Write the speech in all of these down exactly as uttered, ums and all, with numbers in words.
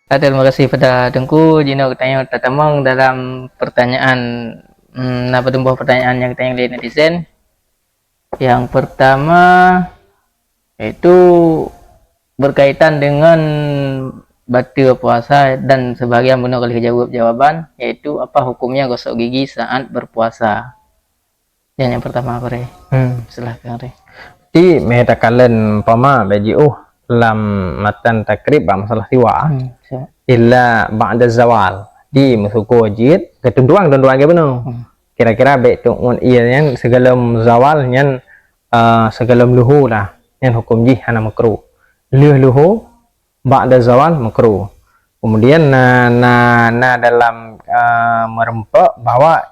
Terima kasih pada Teungku. Jinoe geutanyoe tatamong dalam pertanyaan, hmm, na padum boh pertanyaan nyang geutanyong lé netizen. Yang pertama, yaitu berkaitan dengan bateue puasa dan sebahagian bunoe ka lheueh jaweueb jawaban, yaitu apa hukumnya gosok gigi saat berpuasa? Nyan nyang pertama, Gurèe. Hmm. Silahkan, Gurèe. Ti meuh takalon umpama bèk jiôh lam matan takrib bak masalah siwak. Hmm, siap. Illa ba'da zawal. Ti meusyukur jeuet, keutuntuang-tuntuang lagèe bunoe. Hmm. Kira-kira bèk tu'uet ie nyan sigohlom zawal nyan, eh, sigohlom luho lah. Nyan huköm jih hana meukruh. Lheueh luho, ba'da zawal makruh. Kemudian na, na, na dalam, eh, meureumpok bahwa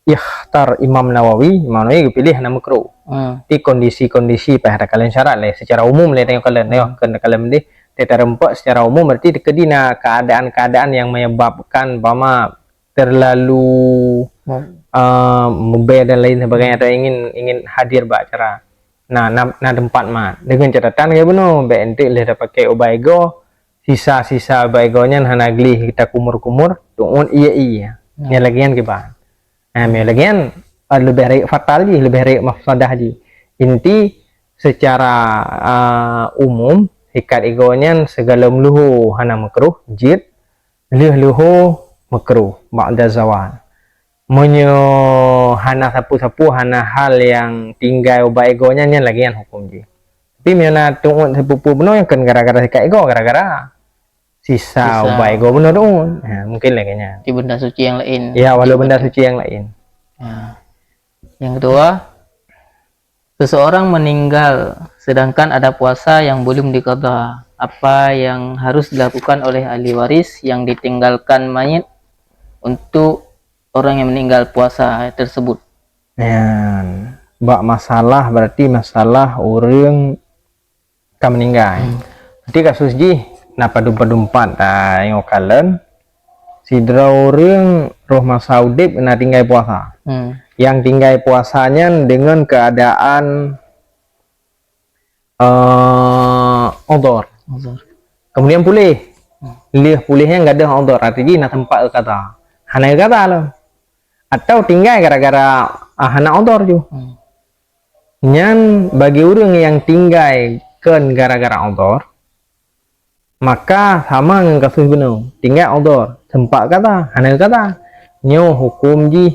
ikhtar Imam Nawawi, Imam Nawawi geupiléh hana makruh. Hmm. Di kondisi-kondisi payah takalon syarat lé, secara umum lé tanyoe kalon, Hmm. nyoe keu takalon deh, tareumpeuk secara umum berarti teukeudi na keadaan-keadaan yang menyebabkan umpama terlalu, Hmm. eh, meubèe dan lain sebagainya atau ingin, ingin hadir bak acara. Nah, na, na teumpat mat. Deungon catatan lagèe bunoe, bèk enteuk lheueh tapakè ubat igoe, sisa-sisa ubat igoe nyan hana gleh takumur-kumur, tu'uet ie-ie. Hmm. Nyan lagèe nyan kiban. Nah, meuh lagèe nyan, ah, leubeh rayeuk fatal jih, leubeh rayeuk mafsadah jih. Inti secara, ah, umum, sikat igoe nyan sigohlom luho hana makruh, jeuet, lheueh luho makruh, ba'da zawal. Meunyoe hana sapeue-sapeue, hana hal nyang tinggai ubat igoe nyan, nyan lagèe nyan huköm jih. Tapi meunyoe na tu'uet sapeue-peue bunoe nyang kon gara-gara sikat igoe, gara-gara sisa Sisa. ubat igoe bunoe tu'uet. Ha, mungkin lagèe nyan. Di benda suci yang lain. Ya, walau Di benda benda suci yang lain. Ha. Yang kedua, seseorang meninggal sedangkan ada puasa yang belum diqadha. Apa yang harus dilakukan oleh ahli waris yang ditinggalkan mayit untuk orang yang meninggal puasa tersebut? Nyan, bak masalah, berarti masalah ureueng ka meuninggai. Hmm. Berarti kasus jih na padum-padum pat, ah, nyang kalon. Sidroe ureueng roh masa udép na tinggai puasa. Hmm. Nyang tinggai puasa nyan deungon keuadaan, eh, udhur. Udhur. Kemudian puléh. Hmm. Lheueh puléh nyan gadôh udhur, arti jih na teumpat geuqadha. Hana geuqadha lom. Atau tinggai gara-gara, ah, hana udhur ju. Hmm. Nyan bagi ureueng nyang tinggai kon gara-gara udhur, maka sama ngon kasus bunoe, tinggai udhur, teumpat geuqadha, hana geuqadha. Nyoe huköm jih,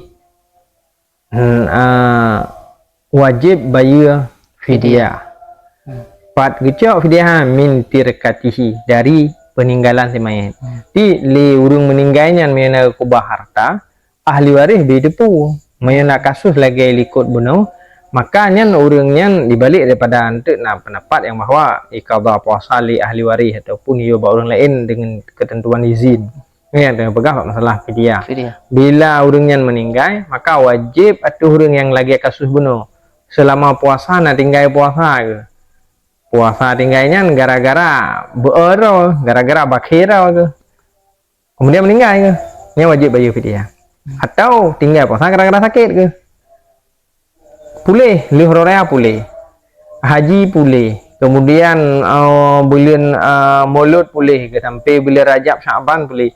hmm, ah, wajéb bayeue fidyah. Hmm. Pat geucok fidyah, min tirkatihi, dari peuninggalan si mayét. Hmm. Di lé ureueng meuninggai nyan meunyoe na geukeubah harta, ahli waréh bri teupeu. Meunyoe na kasus lagèe likot bunoe, maka nyan ureueng nyan dibalik daripada enteuk na peundapat nyang bahwa iqadha puasa lé ahli waréh ataupun yue bak ureueng laén deungon keuteuntuan izin. Nyan nyang peugah bak masalah fidyah. Fidyah. Bila ureueng nyan meuninggai, maka wajéb ateueh ureueng nyang lagèe kasus bunoe, seulama puasa na tinggai puasa keuh. Puasa tinggai nyan gara-gara beu-o droe, gara-gara bakhé droe keuh. Kemudian meuninggai keuh, nyan wajéb bayeue fidyah. Atau tinggai puasa gara-gara sakét keuh. Puléh, lheueh uroe raya puléh. Haji puléh. Kemudian, eh, buleuen, eh, Maulud puléh keuh, sampai buleuen Rajab, Syakban puléh.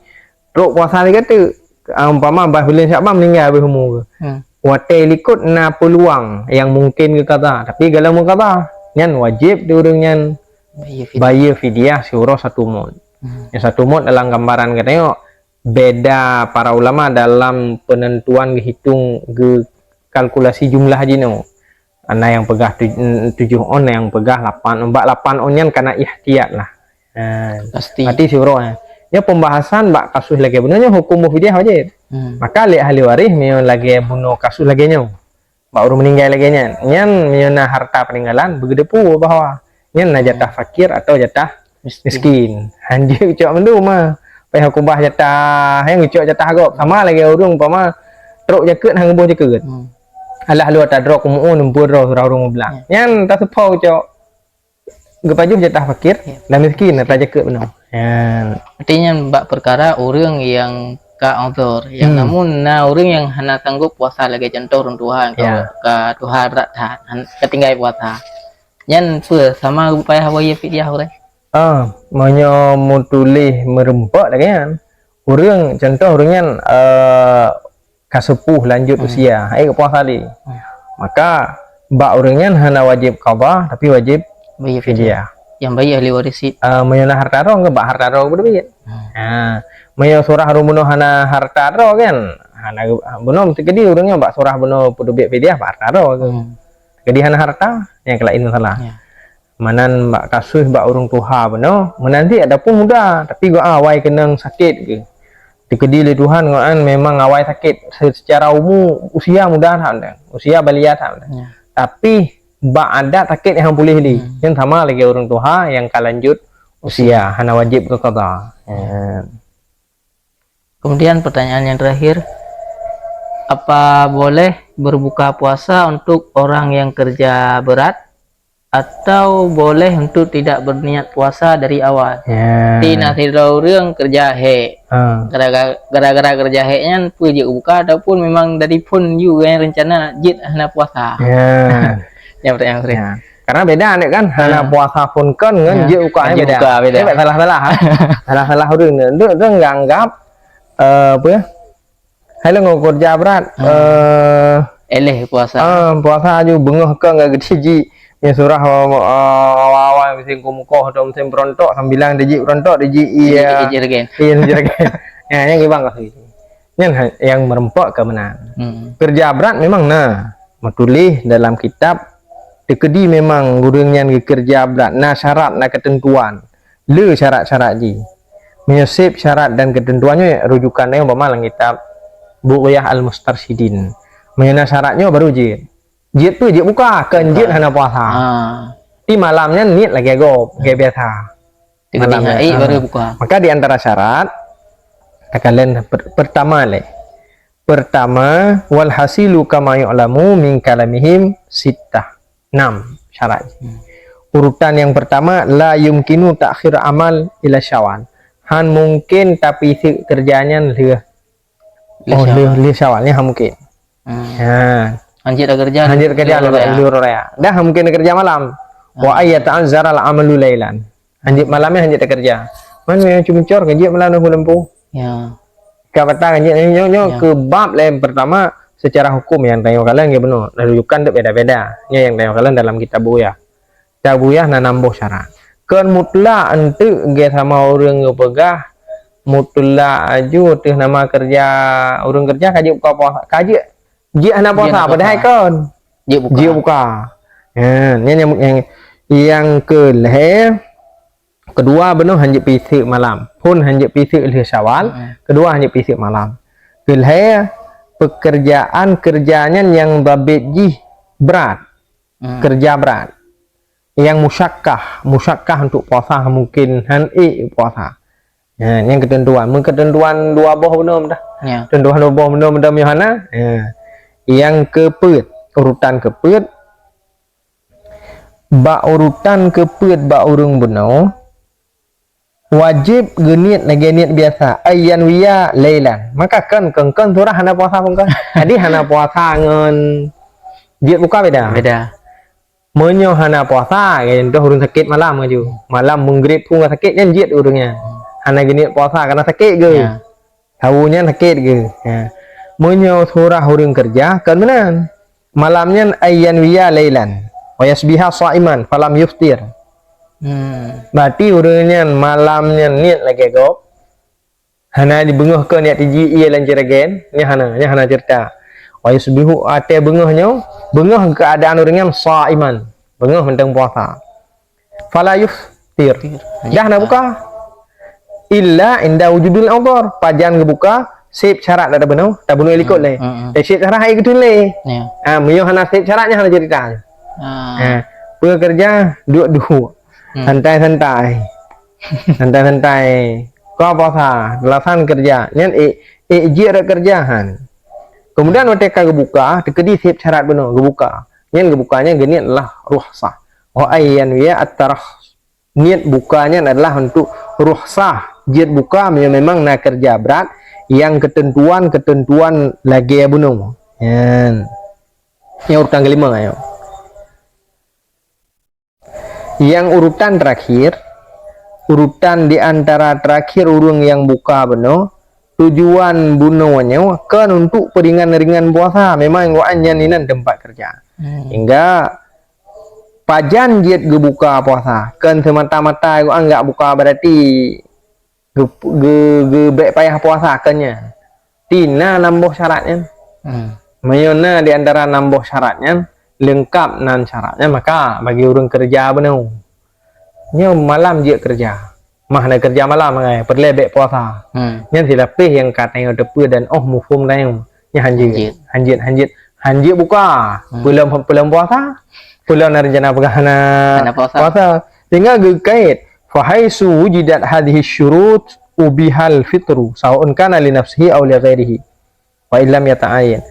Trok puasa lagèe teuk. Ah, umpama bah buleuen Syakban meuninggai habéh umu keuh. Hmm. Watèe likot na peuluang nyang mungken geuqadha, tapi galom geuqadha, nyan wajéb di ureueng nyan Bayeue fidyah. Bayeue fidyah siuroe satu mut. Hmm. Nyang satu mut dalam gambaran geutanyoe, beda para ulama dalam penentuan geuhitong geukalkulasi jumlah jinoe. Na nyang peugah tu-, tujoh ôn, na nyang peugah lapan ôn. Bak lapan ôn nyan kana ihtiyat lah. Ha, Pasti. Berarti siuroe, eh. Nyoe pembahasan bak kasus lagèe bunoe nyoe huköm fidyah wajéb. Hmm. Maka lé ahli waréh meunyoe lagèe bunoe kasus lagèe nyoe. Bak ureueng meuninggai lagèe nyan. Nyan meunyoe na harta peninggalan, beugeudeupu bahwa nyan na jatah fakir atau jatah Miskin. miskin. Hanjeuet geucok mandum mah. Payah kubah jatah, nyang geucok jatah gob. Sama lagèe ureueng umpama trok jakeuet hana geuboh jakeuet. Hmm. Alah lôn tadroe keu mu'un, lumpur droe surah ureueng mublang. Hmm. Nyan taseupo geucok. Geupajoh jatah fakir Ya. dan miskin, atra jakeuet bunoe. Nyan. Artinya bak perkara ureueng nyang ka uzur, nyang Hmm. namun na ureueng nyang hana sanggup puasa lagèe contoh ureueng tuha ka, Ya. ka tuha brat that, han-, ka tinggai puasa. Nyan peue sama payah bayeue fidyah ureueng? Ah, meunyoe meutuléh meureumpok lagèe nyan, ureueng, contoh ureueng nyan, eh, ka seupôh lanjut Hmm. usia, hai geupuasa lé. Hmm. Maka bak ureueng nyan hana wajéb qadha, tapi wajéb Bayar fidyah. Yang bayar ahli waris cit. Ah, meunyoe na harta droe, ngon bak harta droe beuteubiet. Hmm. Ha, meunyoe surah ureueng bunoe hana harta droe kan, hana bunoe meusti keudi ureueng nyan bak surah bunoe peuteubiet fidyah bak harta droe. Hmm. Jadi hana harta, nyang keu laén masalah. Ya. Meunan bak kasus bak ureueng tuha bunoe, meunan cit ataupun muda, tapi geuh awai keunong sakét geuh. Dikeudi lé Tuhan geuh nyan memang awai sakét se-, secara umu, usia muda that, usia balia that. Ya. Tapi bak adat sakét nyang puléh lé. Hmm. Nyan sama lagèe ureueng tuha nyang ka lanjut usia, hana wajéb geuqadha. Ya. Kemudian pertanyaan yang terakhir, apa boleh berbuka puasa untuk orang yang kerja berat atau boleh untuk tidak berniat puasa dari awal? Ya. Di na sidroe ureueng kerja hék. Ha. Gara-gara, gara-gara kerja hék nyan peue jeuet buka ataupun memang dari phon yue nyang rencana jeuet hana puasa? Ya. Nyang pertanyaan sering. Ya. Karena beda ni kan, hana Ha. puasa phon kon ngon Ya. jeuet buka Jeuet beda. buka beda. Ni salah-salah. Salah-salah ureueng ni. Ureueng, ureueng anggap, eh, apa ya? Hai lôn kerja berat. Ha. Eh, Eleh puasa. Ah, puasa aju beungoh kon ka geutiji. Nyan surah, eh, awai-awai musim kumukoh atau musim berontok, sambilan dijik berontok, dijik Dijik iya. ijin lagi. Iya, dijik lagi. Ya, nyang gibang kah. Nyan ha-, nyang meureumpok keu meunan. Hmm. Kerja berat memang na. Meutuléh dalam kitab, dikeudi memang ureueng nyan geukerja berat, na syarat, na keuteuntuan. Le syarat-syarat jih. Meunyoe seb syarat dan keuteuntuan nyoe rujukan nyoe bak malam kitab Bughyah Al-Mustarsyidin. Meunyoe na syarat nyoe baru jeuet. Jeuet tu jeuet buka, kon jeuet Buka. hana puasa. Ah. Di malam nyan niet lagèe gob, lagèe biasa. Malam nyan, eh, ah. baru buka. Maka di antara syarat, akan lain per-, pertama lé. Pertama, wal hasilu kama yu'lamu min kalamihim sittah. Enam syarat. Hmm. Urutan yang pertama, la yumkinu ta'khir amal ila Syawal. Han mungkin tapiseuk kerja nyan lheueh, Lheueh oh, Syawal. lheueh, lheueh Syawal ni han mungkin. Hmm. Ha. Hanjeuet dah kerja, Hanjeuet kerja lheueh lheueh, raya. lheueh raya. Dah han mungkin kerja malam. Hmm. Wa ayyata'azzara al-amalu lailan. Hanjeuet malam ni hanjeuet takerja. Man nyang cuncor kan jeuet malam lampu-lampu. Ya. Ka batal kan jeuet nyoe, nyoe Ya. keu bab laén pertama secara hukum nyang tanyoe kalon nyoe bunoe. Nah, rujukan tu beda-beda. Nyoe nyang tanyoe kalon dalam kitab Bughyah. Kitab Bughyah na nam boh syarat. Kon mutlak enteuk geuh sama ureueng geupeugah mutlak aju teuh nama kerja ureueng kerja ka jeuet buka puasa, ka jeuet, jeuet hana Jeuet puasa, hana padahai puasa. kon. Jeuet buka. Jeuet buka. Ha, nyan nyang, nyang, nyang keu lhèe, keudua bunoe hanjeuet piseuk malam. Phon hanjeuet piseuk lheueh Syawal, Hmm. keudua hanjeuet piseuk malam. Keu lhèe, pekerjaan kerja nyan nyang babet jih berat. Hmm. Kerja berat. Nyang musyakkah, musyakkah untuk puasa mungkin han ék puasa. Ha, nyang keuteuntuan. Meukeunteuntuan dua boh bunoe dah. Ya. Keunteuntuan dua boh bunoe dah meuhana. Ya. Nyang keupeuet, urutan keupeuet, bak urutan keupeuet bak ureueng bunoe, wajéb geuniet lagèe niet biasa, ayyan wiya lailan. Maka kon, kon, kon surah hana puasa pun kon. Jadi hana puasa ngon jeuet buka beda. Beda. Meunyoe hana puasa, contoh ureueng sakét malam aju. Malam meugrib pun sakét nyan jeuet ureueng nyan. Hana geuniet puasa karena sakét geuh. Ya. Saboh nyan sakét geuh. Ya. Meunyoe surah ureueng kerja, kon meunan. Malam nyan ayyan wiya lailan. Wa yusbiha shaiman falam yuftir. Hmm. Berarti ureueng nyan malam nyan niet lagèe gob. Hana jibeungoh kon jak tiji ie lam jragen, nyan hana, nyan hana ceurita. Wa yusbihu, watèe beungoh nyoe, beungoh keuadaan ureueng nyan shaiman, beungoh mantong puasa. Fala yuftir. Dah na buka. Illa inda wujudil udhur, pajan geubuka, seb syarat dak tabunoe, tabunoe likot lé. Hmm, hmm. Eh, seb syarat hai geutulé. Ya. Ha, meunyoe hana seb syarat nyan hana ceurita. Ah. Ha, peue kerja duek-duek. Hmm. Santai-santai. Santai-santai. Ka puasa, alasan kerja. Nyan ék, ék jeuet rot kerja han. Kemudian watèe ka geubuka, teukeudi seb syarat bunoe geubuka. Nyan geubuka nyan geuniet adalah rukhsah. Wa ayyan wiya at-tarah. Niet buka nyan adalah untuk rukhsah. Jeuet buka meunyoe memang na kerja brat nyang keuteuntuan-keuteuntuan lagèe bunoe. Nyan. Nyang urutan kelima nyoe. Nyang urutan terakhir, urutan di antara terakhir ureuëng nyang buka bunoe, tujuan bunoe nyoe kon untuk peuringan-ringan puasa, memang awaknyan inan teumpat kerja. Hmm. Hingga pajan jeuet geubuka puasa, kon semata-mata awaknyan buka berarti geu-, geu-, geubek payah puasa, kon nyan. Ti na nam boh syarat nyan. Hmm. Meunyoe na di antara nam boh syarat nyan, leungkap nan syarat nyan, maka bagi ureuëng kerja bunoe, nyoe malam jeuet kerja. Mah na kerja malam, ngai peureulée bek puasa. Hmm. Nyan silapeh nyang ka tanyoe teupeue dan oh muphom tanyoe. Nyan hanjeuet. Hanjeuet. Hanjeuet, hanjeuet, hanjeuet buka. Hmm. Peulom, peulom puasa. Peulom na rencana peugah hana puasa. Hana puasa. Sehingga geukait, "Fahaitsu wujidat hadhihi syurut ubihal fitru, sawa'un kana li nafsihi aw li ghairihi, wa illam yata'ayyan."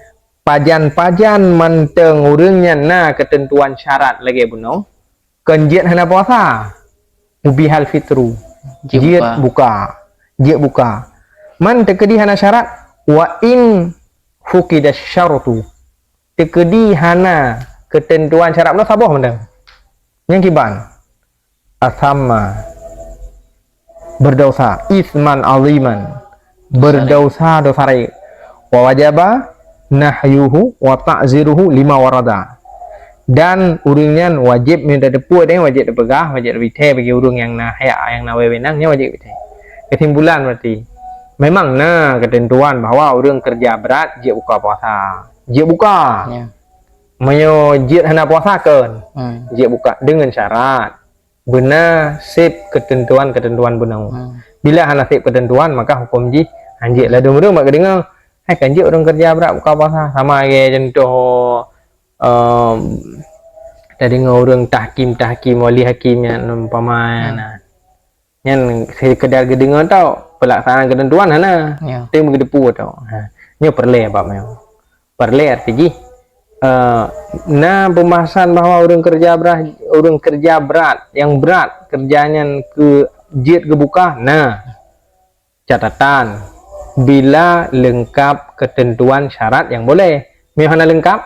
Pajan-pajan mantong ureuëng nyan na keuteuntuan syarat lagée bunoe, kon jeuet hana puasa, ubihal fitru. Jeuet buka. Jeuet buka. Man teukeudi hana syarat, wa in fuqida syartu. Teukeudi hana keuteuntuan syarat bunoe, saboh mantong. Nyang kiban, asamma, berdosa, isman aziman, berdosa, dosa rayeuk. Wa wajaba nahyuhu wa ta'ziruhu lima warada. Dan ureuëng nyan wajéb meunyoe tateupeue, dan wajéb tapeugah, wajéb tabithée bagi ureuëng nyang na hak, nyang na wewenang, nyan wajéb tabithée. Kesimpulan berarti, memang na keuteuntuan bahwa ureuëng kerja brat jeuet buka puasa. Jeuet buka. Ya. Meunyoe jeuet hana puasa kon, hmm, jeuet buka dengan syarat beuna seb keuteuntuan-keuteuntuan bunoe. Hmm. Bila hana seb keuteuntuan, maka huköm jih hanjeuet. Ladôm ureuëng bak geudeungoe, hai kan jeuet ureuëng kerja brat buka puasa. Sama lagée contoh, em, tadeungoe ureuëng tahkim-tahkim, wali hakim nyan umpama, hmm, na. Nyan sekedar geudeungoe tau, peulaksanaan keuteuntuan hana. Ya. Teuh meugeudeupu tau. Ha. Nyoe peureulée bab nyoe. Peureulée arti jih, eh, na pembahasan bahwa ureuëng kerja brat, ureuëng kerja brat, nyang brat kerja nyan keu jeuet geubuka, na. Catatan, bila leungkap keuteuntuan syarat nyang boleh. Meunyoe hana leungkap,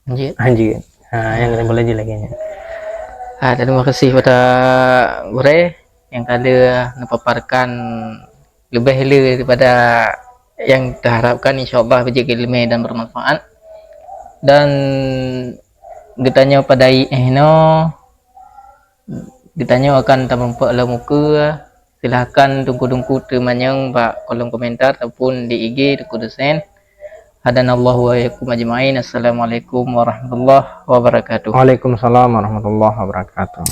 hanjeuet. Hanjeuet. Ha, nyang boleh jih lagée nyan. Ah, terima kasih pada gurée nyang ka lheueh neupaparkan leubeh le daripada nyang teuharapkan, insya Allah beujeuet ileumé dan bermanfaat. Dan geutanyoe padai eh noe, geutanyoe akan tamuphom lam muka. Silahkan teungku-teungku teumanyong bak kolom komentar ataupun di I G Teungku Dosen. Hadanallahu wa iyyakum ajma'in. Assalamualaikum warahmatullahi wabarakatuh. Waalaikumsalam warahmatullahi wabarakatuh.